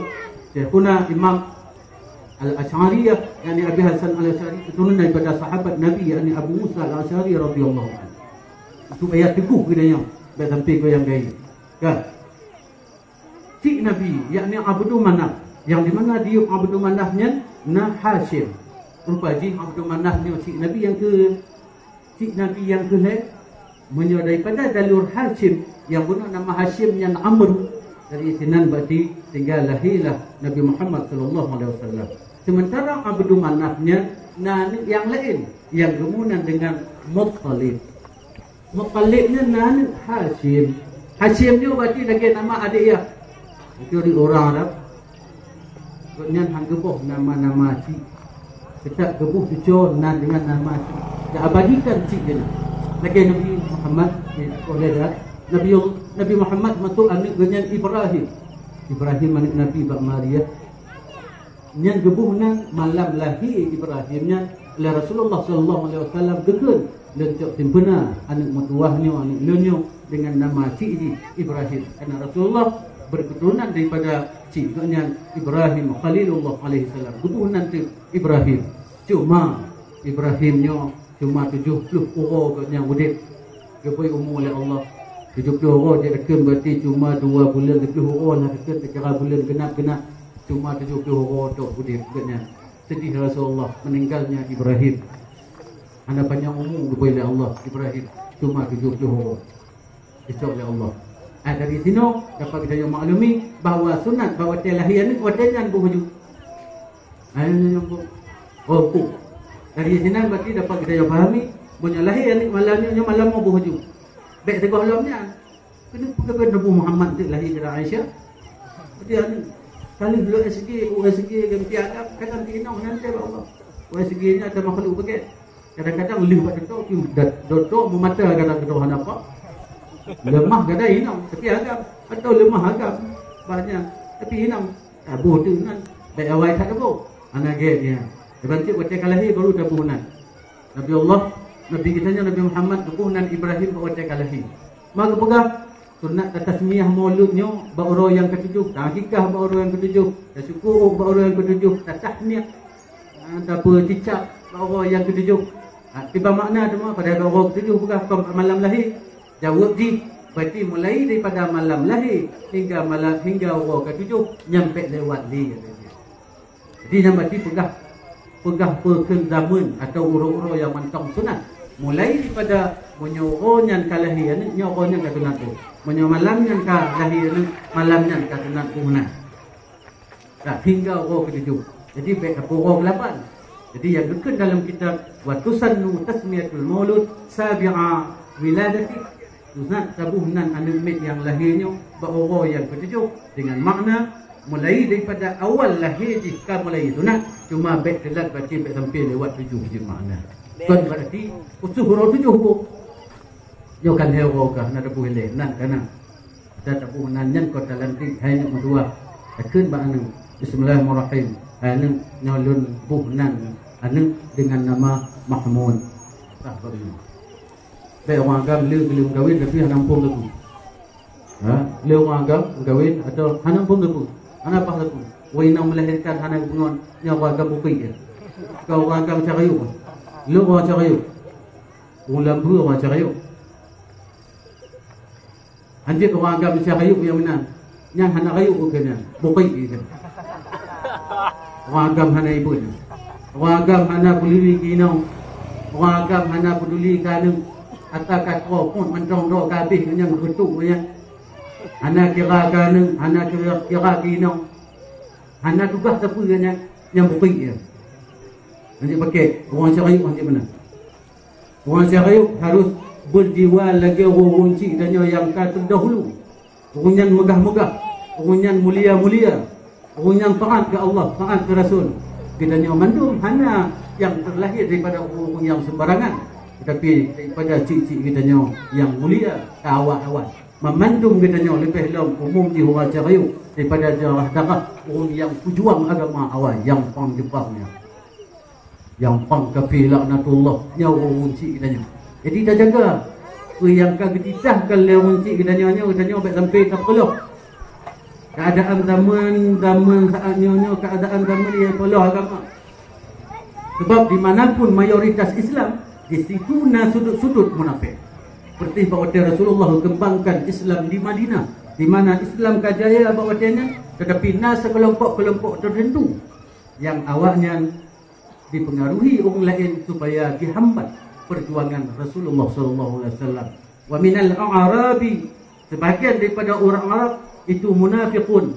Syekhuna Imam Al-Asy'ariyah, yakni Abi Hasan Al-Asy'ari, keturunan daripada sahabat Nabi, yakni Abu Musa Al-Asy'ari radhiyallahu anhu. Supaya teuguh geutanyoe, bèk sampai goyang gai. Ka. Cik Nabi, yakni Abdul Manaf. Yang di mana di Abdul Manaf nyan na Hashim. Rupa jih Abdul Manaf nyoe cik Nabi nyang keu, cik Nabi nyang keu lhèe. Meunyoe daripada jalur Hashim, nyang bunoe nama Hashim nyan Amr, dari sinan berarti tinggal lahirlah Nabi Muhammad sallallahu alaihi wasallam. Sementara Abdul Manaf nyan na aneuk nyang laén, nyang geumunan dengan Muttalib. Muttalib nyan na aneuk Hashim. Hashim nyoe berarti lagèe nama adék yah. Itu di orang Arab. Gobnyan han geuboh nama-nama cik. Teutap geuboh cuco nan dengan nama cik. Geuabadikan cik nyan. Lagèe Nabi Muhammad, ya, oleh dah. Nabi, Nabi Muhammad masuk aneuk gobnyan Ibrahim. Ibrahim aneuk Nabi bak Maria. Nyan geuboh nan malam lahé Ibrahim nyan lé Rasulullah sallallahu alaihi wasallam geukheun, "Lôn cok simpeuna aneuk meutuwah nyoe, aneuk lôn nyoe, dengan nama cik jih Ibrahim." Karena Rasulullah berketurunan daripada cik geuh nyan Ibrahim Khalilullah alaihi salam. Geuboh nan teuk Ibrahim. Cuma Ibrahim nyoe cuma tujoh ploh uroe geuh nyan udép. Geubri umu lé Allah. Tujoh ploh uroe jeuet takheun berarti cuma dua buleuen leubeh uroe lah takheun, secara buleuen genap-genap. Cuma tujoh ploh uroe tok udép geuh nyan. Sedih Rasulullah, meninggalnya Ibrahim. Hana panyang umu geubri lé Allah Ibrahim, cuma tujoh ploh uroe. Geucok lé Allah. Ah, dari sinoe dapat geutanyoe maklumi bahwa sunat bak watèe lahé aneuk watèe nyan boh ju. Ah, nyan boh. Oh, boh. Dari sinan berarti dapat geutanyoe pahami, meunyoe lahé aneuk malam nyoe, nyoe malam boh ju. Bèk sigohlom nyan. Keuneuk peugah Nabi Muhammad teuk lahé keu Aisyah. Jadi, anu, ka lheueh lôn S G, U S G, ganti agam, kadang di inong nyan teuh bak Allah. U S G nyan ada makhluk beugèt. Kadang-kadang lheueh bak dokto, pih dat-, dokto meumata kadang-kadang hana apa. Leumah kadang inong, tapi agam. Atau leumah agam, banyak, tapi inong. Taboh teuk nan, bèk awai that taboh. Hana gèt nyan. Dibantu watèe ka lahé baru taboh nan. Nabi Allah, Nabi geutanyoe Nabi Muhammad geuboh nan Ibrahim bak watèe ka lahé. Ma geupeugah, sunat tatasmiyah maulud nyoe bak uroe nyang keutujoh, taakikah bak uroe nyang keutujoh, tasyuku bak uroe nyang keutujoh, tatahniah, ha, tapeucicak bak uroe nyang keutujoh. Ha, tiba makna teuma pada uroe keutujoh peugah kon malam lahé. Jaweueb jih, berarti mulai daripada malam lahé hingga malam, hingga uroe keutujoh nyan bèk lewat lé, kata jih. Jadi, nyan berarti peugah, peugah peue kheun zameun atau uroe-uroe nyang mantong sunat. Mulai daripada meunyoe uroe nyan ka lahé aneuk, nyoe uroe nyan ka sunat boh. Meunyoe malam nyan ka lahé aneuk, malam nyan ka sunat boh nan. Dah hingga uroe keutujoh. Jadi, bèk tapeuuroe keulapan. Jadi, nyang geukheun dalam kitab, "Wa tusannu tasmiyatul maulud sabi'a wiladati." Sunat taboh nan aneuk miet nyang lahé nyoe bak uroe nyang keutujoh, dengan makna mulai daripada awal lahé jih ka mulai sunat, cuma bèk teulat bacut bèk sampai lewat tujoh jeuet makna. Kon berarti khusus uroe tujoh boh. Nyoe kan lhèe uroe ka na taboh ilèe, nan ka na. Dan taboh nan nyan kon talantik hai aneuk meutuwah. Takheun bak aneuk, "Bismillahirrahmanirrahim. Hai aneuk, nyoe lôn boh nan aneuk dengan nama Mahmud." Tah bak nyoe. Bèk ureueng agam le geuleueng kawin tapi hana muphom teupeu. Ha? Le ureueng agam kawin atau hana muphom teupeu. Hana paih teupeu. Ureueng inong melahirkan hana geupeungon, nyoe ureueng agam bukit je. Keu ureueng agam macam rayeuk. Le ureueng macam rayeuk. Ureueng lambeu macam rayeuk. Hanjeuet ureueng agam macam rayeuk nyang meunan. Nyan hana rayeuk keu nyan. Bukit je. Ureueng agam hana iban. Ureueng agam hana peduli keu inong. Ureueng agam hana peduli keu aneuk. Ata ka troh phon mantong droe ka habéh ngon nyang geutuk ngon nyan. Hana kira keu aneuk, hana kira, kira keu inong. Hana tugaih sapeue ngon nyan, nyang bukit je. Hanjeuet pakék, ureueng macam rayeuk hanjeuet meunan. Ureueng macam rayeuk harus berjiwa lagèe ureueng-ureueng chik tanyoe nyang ka terdahulu. Ureueng nyan meugah-meugah, ureueng nyan mulia-mulia, ureueng nyan taat keu Allah, taat keu Rasul. Geutanyoe mandum hana nyang terlahir daripada ureueng-ureueng nyang sembarangan, tetapi daripada chik-chik geutanyoe nyang mulia keu awak-awak. Mandum geutanyoe leubeh lom umum jih ureueng macam rayeuk daripada darah-darah ureueng nyang peujuang agama awai nyang pang Jepang nyan. Nyang pang kafé laknatullah, nyoe ureueng chik geutanyoe. Jadi tajaga. Peue nyang ka geutitahkan lé ureueng chik geutanyoe nyoe, geutanyoe bèk sampai tapeuloh. Keadaan zaman, zaman saat nyoe, nyoe keadaan zaman nyang peuloh agama. Sebab di mana pun mayoritas Islam, di situ na sudut-sudut munafik. Seperti bak watée Rasulullah kembangkan Islam di Madinah, di mana Islam ka jaya bak watée nyan, tetapi na sekelompok-kelompok tertentu yang awaknyan dipengaruhi orang lain supaya dihambat perjuangan Rasulullah sallallahu alaihi wasallam. Wa minal a'rabi, sebahagian daripada orang Arab itu munafiqun.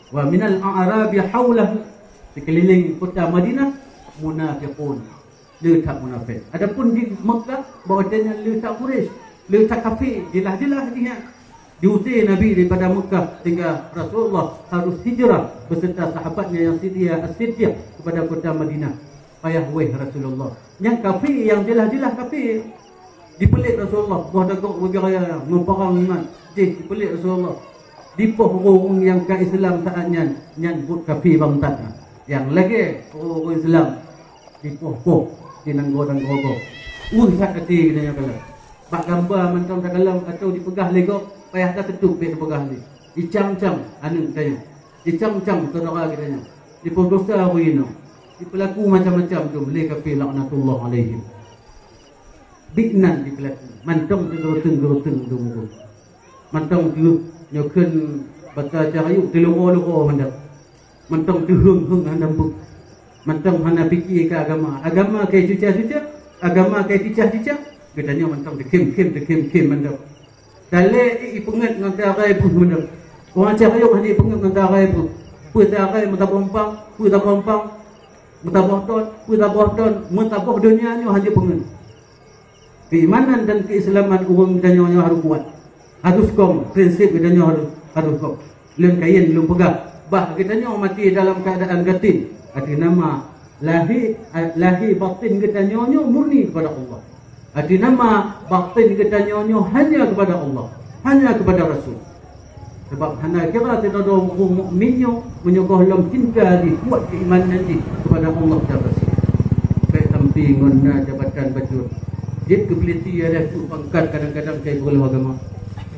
Wa minal a'rabi haulahu, sekeliling kota Madinah munafiqun. Le that munafik. Adapun di Mekah, bak watée nyan le that Quraisy, le that kafé, jelas-jelas jih nyan. Diusé Nabi daripada Mekah sehingga Rasulullah harus hijrah beserta sahabatnya yang setia As-Siddiq kepada kota Madinah. Payah wéh Rasulullah. Nyang kafé, yang jelas-jelas kafé. Dipeulék Rasulullah, boh dagok bagi raya ngon parang ingat. Jih dipeulék Rasulullah. Dipoh ureuëng nyang ka Islam saat nyan, nyan buet kafé bantat. Nyang lagée ureuëng Islam dipoh-poh di nanggroe-nanggroe gob. Weueh that até geutanyoe kalon. Bak gamba mantong takalon atau dipeugah lé gob, payah tateupeue bèk teupeugah lé. Dicam-cam aneuëk geutanyoe. Dicam-cam syedara geutanyoe. Dipeudosa ureuëng inong. Dipeulaku macam-macam dum lé kafé laknatullah alaihim. Bit nan dipeulaku. Mantong teugeureuteung-geureuteung dum-dum. Mantong teuh nyoe kheun basa cahayuk teuloro-loro mandam. Mantong teuheueng-heueng hana beuet. Mantong hana pike keu agama. Agama kai cuca-cuca, agama kai cicah-cicah. Geutanyoe mantong teukhém-khém, teukhém-khém mantong. Talé ipeungeut ngon tagai beuh mantong. Ureuëng cahayuk hana ipeungeut ngon tagai beuh. Peue tagai meutabong pang, peue tabong pang, meutabong ton, peue tabong ton, meutabong donya nyoe hana ipeungeut. Keimanan dan keislaman ureuëng geutanyoe nyoe harôh kuat. Harôh kong, prinsip geutanyoe harôh, harôh kong. Lôn kayén lôn peugah, bah geutanyoe maté dalam keuadaan gasien, arti nama lahé, lahé batin geutanyoe nyoe murni kepada Allah. Arti nama batin geutanyoe nyoe hanya kepada Allah, hanya kepada Rasul. Sabab hana kira sidroe ureuëng mukmin nyoe meunyoe gohlom cinta jih, kuat keimanan jih kepada Allah dan Rasul. Bèk sampai ngon na jabatan bacut. Jeuet keu polisi, ada tu pangkat kadang-kadang kai peureuloh agama.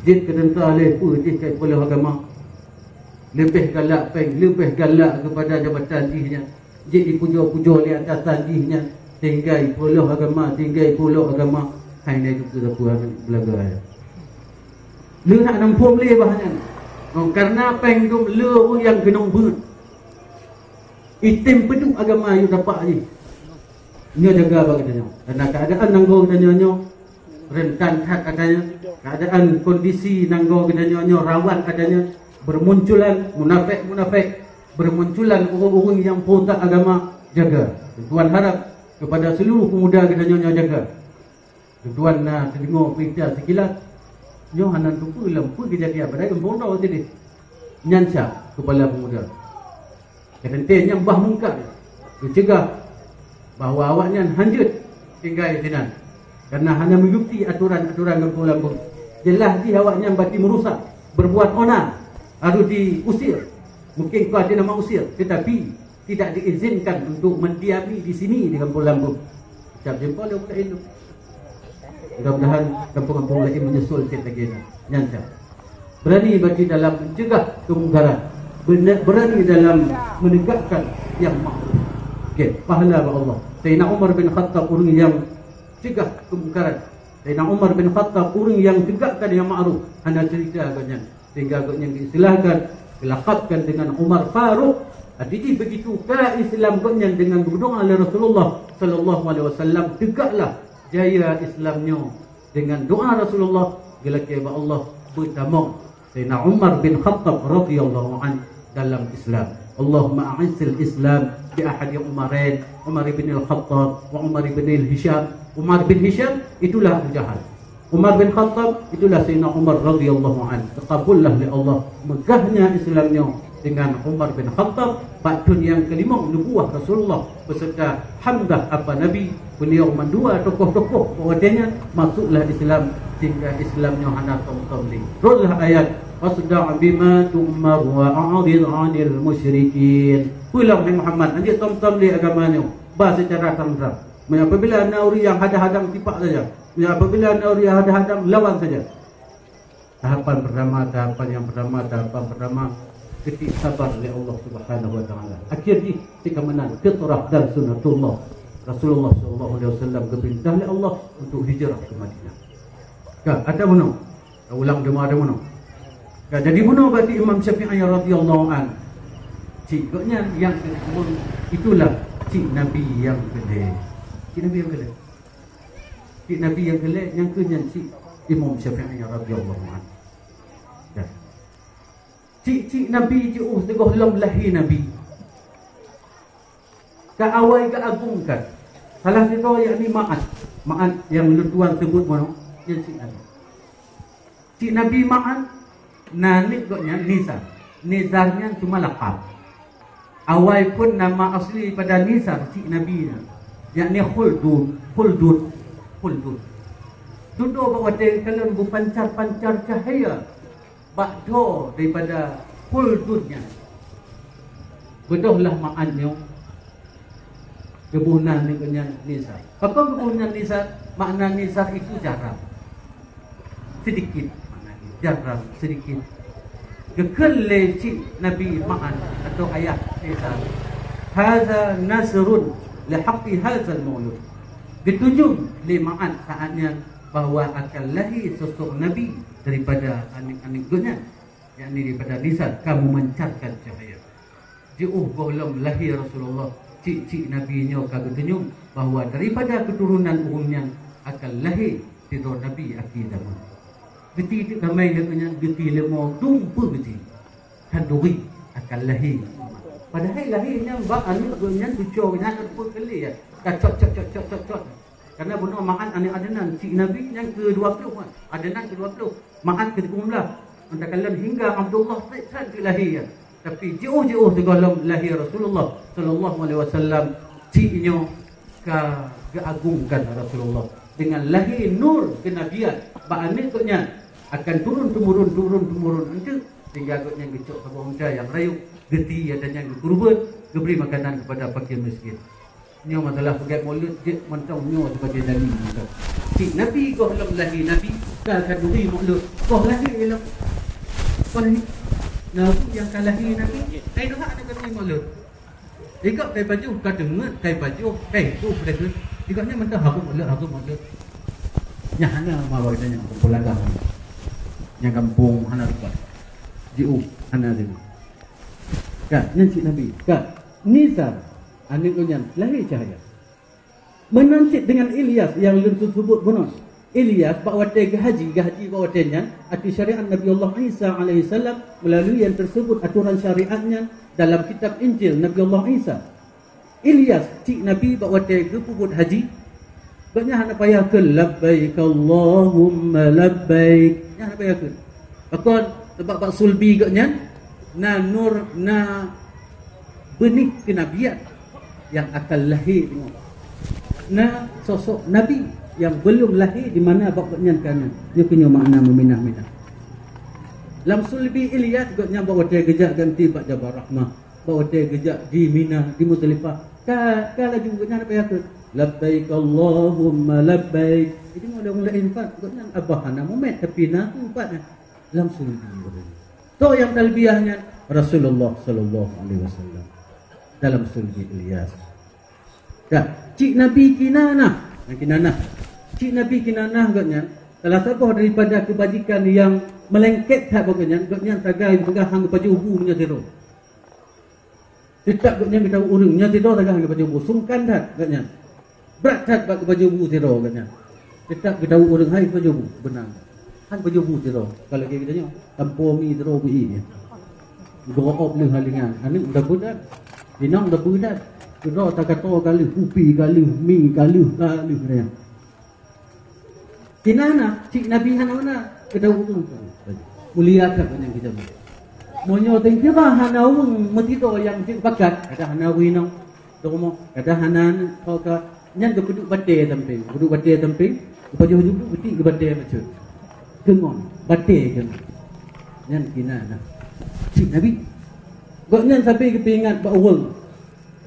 Jeuet keu tentara, ada tu jih kai peureuloh agama. Leubeh galak péng, leubeh galak kepada jabatan jih nyan. Jeuet jipujoe-pujoe lé atasan jih nyan, sehingga jipeureuloh agama, sehingga jipeureuloh agama, hai nyan keu peue beulaga. Le nak nampôm lé bah nyan. Oh, karena péng dum le ureuëng nyang keunong beuet. Item peuduek agama yue tapak jih. Nyoe jaga bak geutanyoe. Karena keuadaan nanggroe geutanyoe nyoe rentan that katanya. Keuadaan kondisi nanggroe geutanyoe nyoe rawan katanya. Bermunculan munafik-munafik, bermunculan ureuëng-ureuëng nyang peuruntak agama, jaga. Tuan harap kepada seluruh pemuda geutanyoe nyoe jaga. Tuan na teudeungoe berita sekilas, nyoe hana teupeue lom peue keujadian padahai gampông droe sideh. Nyan cak kepala pemuda. Keudeh nyang bah mungkar, geucegah bahwa awaknyan hanjeuet tinggai sinan karena hana mengikuti aturan-aturan gampông lambung. Jelas jih awaknyan bati meurusak, berbuat ona, harus diusir. Mungkin kau ada nama usir, tetapi tidak diizinkan untuk mendiami di sini di gampông lambung. Ucap jempol dia pula elok. Mudah-mudahan gampông-gampông laén menyusul cit lagée nyan. Nyan cak. Berani bati dalam mencegah kemungkaran. Bena-, berani dalam menegakkan yang makruf. Okey, pahala bak Allah. Sayyidina Umar bin Khattab ureuëng nyang cegah kemungkaran. Sayyidina Umar bin Khattab ureuëng nyang tegakkan yang makruf. Hana cerita agak nyan. Sehingga gobnyan geuistilahkan, geulakabkan dengan Umar Faruq. Arti jih begitu ka Islam gobnyan dengan geudoa lé Rasulullah sallallahu alaihi wasallam, tegaklah jaya Islam nyoe. Dengan doa Rasulullah, geulakée bak Allah beutamong Sayyidina Umar bin Khattab radhiyallahu anhu dalam Islam. Allahumma a'izzil Islam bi ahadi Umarain, Umar ibn al-Khattab wa Umar ibn al-Hisham. Umar bin Hisham itulah Abu Jahal. Umar bin Khattab, itulah Sayyidina Umar radhiyallahu anhu. Taqabbullah lé Allah meugahnya Islam nyoe dengan Umar bin Khattab bak thon nyang keulimong nubuwah Rasulullah beserta Hamzah apa Nabi. Beliau mandua tokoh-tokoh watée nyan masuklah Islam sehingga Islam nyoe hana tom-tom lé. Teruslah ayat, "Fasda' bima tu'mar wa a'rid 'anil musyrikin." Pulang hai Muhammad, hanjeuet tom-tom lé agama nyoe. Ba secara terang-terang. Meunyoe apabila na ureuëng nyang hadang-hadang, tipak saja. Meunyoe apabila na ureuëng nyang hadang-hadang, lawan saja. Tahapan pertama, tahapan nyang pertama, tahapan pertama, keutik sabar lé Allah Subhanahu wa Taala. Akhir jih, teuka meunan fitrah dan sunnatullah. Rasulullah sallallahu alaihi wasallam geupeurintah lé Allah untuk hijrah ke Madinah. Ka, ata bunoe. Ka ulang teuma ata bunoe. Ka, jadi bunoe bak Imam Syafi'i radhiyallahu an. Cik gobnyan nyang keu-, itulah cik Nabi nyang keulhèe. Cik Nabi nyang keulhèe. Cik Nabi nyang keulhèe nyang keu nyan cik Imam Syafi'i radhiyallahu an. Ya. Cik-cik Nabi jiôh sigohlom lahé Nabi. Ka awai geuagongkan. Salah sidroe yakni Ma'an. Ma'an nyang lôn tuan seubut bunoe, nyan cik Nabi. Cik Nabi Ma'an, na aneuk gobnyan Nizar. Nizar nyan cuma lakab. Awai phon nama asli pada Nizar, cik Nabi nyan, yakni Khuldun, Khuldun, Khuldun. Dudoe bak watèe kalon beupancar-pancar cahya bak droe daripada Khuldun nyan. Beudôhlah Ma'an nyoe. Geuboh nan nyan Nizar. Pakon geuboh nan Nizar? Makna Nizar itu jarang. Sedikit makna jarang, sedikit. Geukheun lé cik Nabi Ma'an atau ayah Nizar, "Haza nasrun li haqqi hazal maulud." Geutunyom lé Ma'an saat nyan bahwa akan lahé sosok Nabi daripada aneuk-aneuk geuh nyan, yakni daripada Nizar, ka memancarkan cahaya. Jiôh gohlom lahé Rasulullah, cik-cik Nabi nyoe ka geutunyom bahwa daripada keuturonan ureuëng nyan akan lahé sidroe Nabi akhé zaman. Geuti teuk ramé geuh nyan, geuti leumo dum peue geuti. Khanduri akan lahé. Padahai lahé nyan bak aneuk geuh nyan cucoe geuh nyan peuet kali ya. Ka cot, cot, cot, cot, cot, cot. Karena bunoe Ma'an aneuk Adnan, cik Nabi nyang keudua ploh kan. Adnan keudua ploh, Ma'an keusikureueng blah. Meunan kalon hingga Abdullah trép that cit lahé kan. Tapi jiôh-jiôh sigohlom lahé Rasulullah sallallahu alaihi wasallam, cik nyoe ka geuagongkan Rasulullah dengan lahé nur kenabian bak aneuk geuh nyan akan turun temurun, turun temurun enteuk, sehingga geuh nyan geucok saboh unta nyang rayeuk, geuti ata nyan geukurban, geubri makanan kepada fakir miskin. Nyoe masalah peugét Maulud jeuet mantong nyoe sibagai dalil mantong. Cik Nabi gohlom lahé Nabi ka khanduri Maulud. Goh lahé lom. Goh lahé. Nabi nyang ka lahé Nabi, hai doha na khanduri Maulud. Ikot kai pajoh ka teungeut, kai pajoh, kai tuh, kai tuh. Ikot nyan mantong hareuem Maulud, hareuem Maulud. Nyan hana ma bak geutanyoe kampung Ladang. Nyang kampung hana rupat. Jiôh hana deungoe. Ka, nyan cik Nabi. Ka, Nizar. Aneuk geuh nyan lahé cahya. Meunan cit deungon Ilyas nyang lôn seuseubut bunoe. Ilyas bak watèe geuhaji, geuhaji bak watèe nyan, ateueh syariat Nabi Allah Isa alaihissalam meulalu nyang teuseubut atoran syariat nyan dalam kitab Injil Nabi Allah Isa. Ilyas, cik Nabi bak watèe geupeubuet haji, gobnyan hana payah kheun, "Labbaik Allahumma labbaik." Nyan hana payah kheun. Pakon? Sabab bak sulbi gobnyan na nur, na beunih keunabian nyang akan lahé teungoh. Na sosok nabi nyang beulom lahé di mana bak gobnyan ka na. Nyoe keuh nyoe makna meuminah-minah. Lam sulbi Ilyas gobnyan bak watèe geujak ganti bak Jabal Rahmah, bak watèe geujak di Mina, di Muzdalifah. Ka, ka laju gobnyan hana payah kheun, "Labbaik Allahumma labbaik." Jadi, ureueng laén pat, gobnyan abah hana mumet, tapi na pat nyan lam sulbi. Toh nyang talbiyah nyan Rasulullah sallallahu alaihi wasallam dalam sulbi Ilyas. Ka, cik Nabi Kinanah, nyang Kinanah. Cik Nabi Kinanah gobnyan salah saboh daripada keubajikan nyang meulengket that bak gobnyan, gobnyan sagai geupeugah han geupajoh bu meunyoe sidroe. Teutap gobnyan geutawök ureueng, nyoe sidroe sagai han geupajoh bu, sungkan that gobnyan. Brat that bak geupajoh bu sidroe gobnyan. Teutap geutawök ureueng hai pajoh bu, beuna. Han pajoh bu sidroe, ka lagèe geutanyoe, tampo mi sidroe beu ié. Geuop lheueh halingan, aneuk dabeuet that. Inong dabeuet that. Sidroe takato ka lheueh, kupi ka lheueh, mi ka lheueh, ka lheueh nyan. Kinanah, cik Nabi hana-hana, keudau ureueng. Mulia that banyak kita. Meunyoe teuh kiban hana ureueng meutidoe nyang cit bakat, kadang hana ureueng inong, di rumoh, kadang hana aneuk, ho ka, nyan geupeuduek batèe sampéng. Peuduek batèe sampéng, geupajoh jubu, geutik geubatèe bacut. Keungon, batèe keungon. Nyan Kinanah. Cik Nabi. Gobnyan sabe geupeuingat bak ureueng.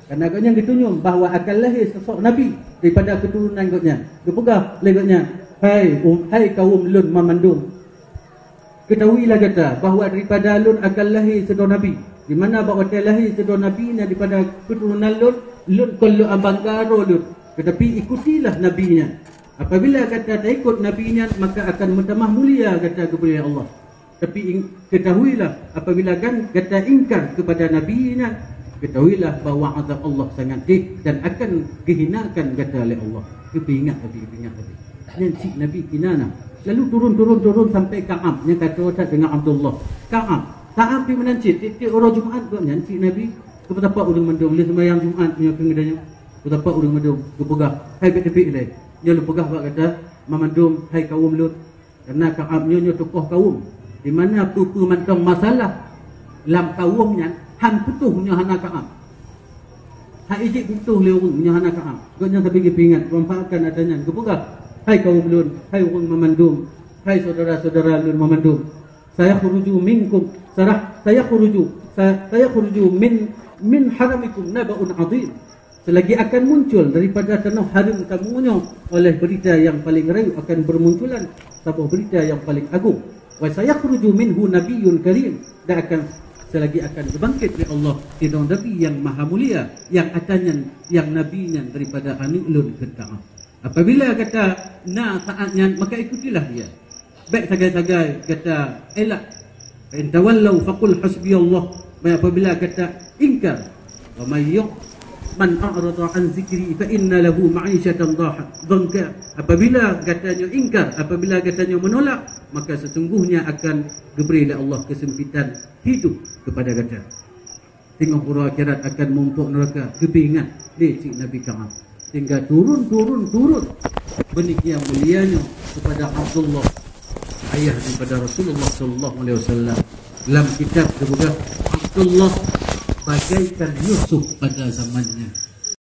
Karena gobnyan geutunyom bahwa akan lahé sosok nabi daripada keuturonan gobnyan. Geupeugah lé gobnyan, "Hai, um, hai kawöm lôn banmandum, keutahuilah gata bahwa daripada lôn akan lahé sidroe nabi. Di mana bak watèe lahé sidroe nabi nyan daripada keuturonan lôn, lôn kon lôn abangga droe lôn, teutapi ikutilah nabi nyan." Apabila gata taikot Nabi nyan, maka akan meutamah mulia gata keupada Allah. Tapi ing-, ketahuilah, apabila gan-, gata ingkar kepada Nabi nyan, ketahuilah bahwa azab Allah sangat pedih dan akan geuhinakan gata lé Allah. Geupeuingat Nabi, geupeuingat Nabi. Nyan cit Nabi Kinanah. Lalu turun, turun, turun sampai Ka'ab. Nyan ka troh that deungon Abdullah. Ka'ab. Ka'ab pih meunan cit. Tiep-tiep uroe Jumat gobnyan cit Nabi. Geupeusapat ureueng mandum. Lheueh seumayang Jumat nyoe keu geutanyoe. Geupeusapat ureueng mandum. Geupeugah, "Hai, bèk teubiet lé." Nyoe lôn peugah bak gata, mandum, hai kawöm lôn. Karena Ka'ab nyoe, nyoe tokoh kawöm. Di mana peue-peue mantong masalah lam kawöm nyan, han putôh nyoe hana Ka'ab. Han ijak putôh lé ureueng nyoe hana Ka'ab. Gobnyan sabe geupeuingat, geumanfaatkan atra nyan. Geupeugah, "Hai kawöm lôn, hai ureueng mandum, hai syedara-syedara lôn mandum. Sayakhruju minkum, sarah, sayakhruju, sa-, sayakhruju min, min haramikum naba'un 'azim." Selagi akan muncul daripada tanoh hareuem kamoe nyoe oleh berita nyang paleng rayeuk, akan bermunculan saboh berita nyang paleng agong. "Wa sayakhruju minhu nabiyyun karim," dan akan, selagi akan geubangket lé Allah sidroe nabi nyang maha mulia, nyang atra nyan, nyang nabi nyan daripada aneuk lôn kheun Ka'ab. Apabila gata na saat nyan, maka ikutilah dia. Bèk sagai-sagai gata elak. "Fa in tawallau faqul hasbiyallah." Maka apabila gata ingkar, "Wa may yu-, man a'rada an zikri fa inna lahu ma'isyatan dhaha-, dhanka." Apabila gata nyoe ingkar, apabila gata nyoe menolak, maka sesungguhnya akan geubri lé Allah kesempitan hidup kepada gata. Teungoh uroe akhirat akan mumpok neuraka, geupeuingat lé cit Nabi Ka'ab. Sehingga turun, turun, turun. Beunikian mulia nyoe kepada Abdullah, ayah daripada Rasulullah sallallahu alaihi wasallam. Lam kitab geupeugah, Abdullah bagaikan Yusuf pada zamannya.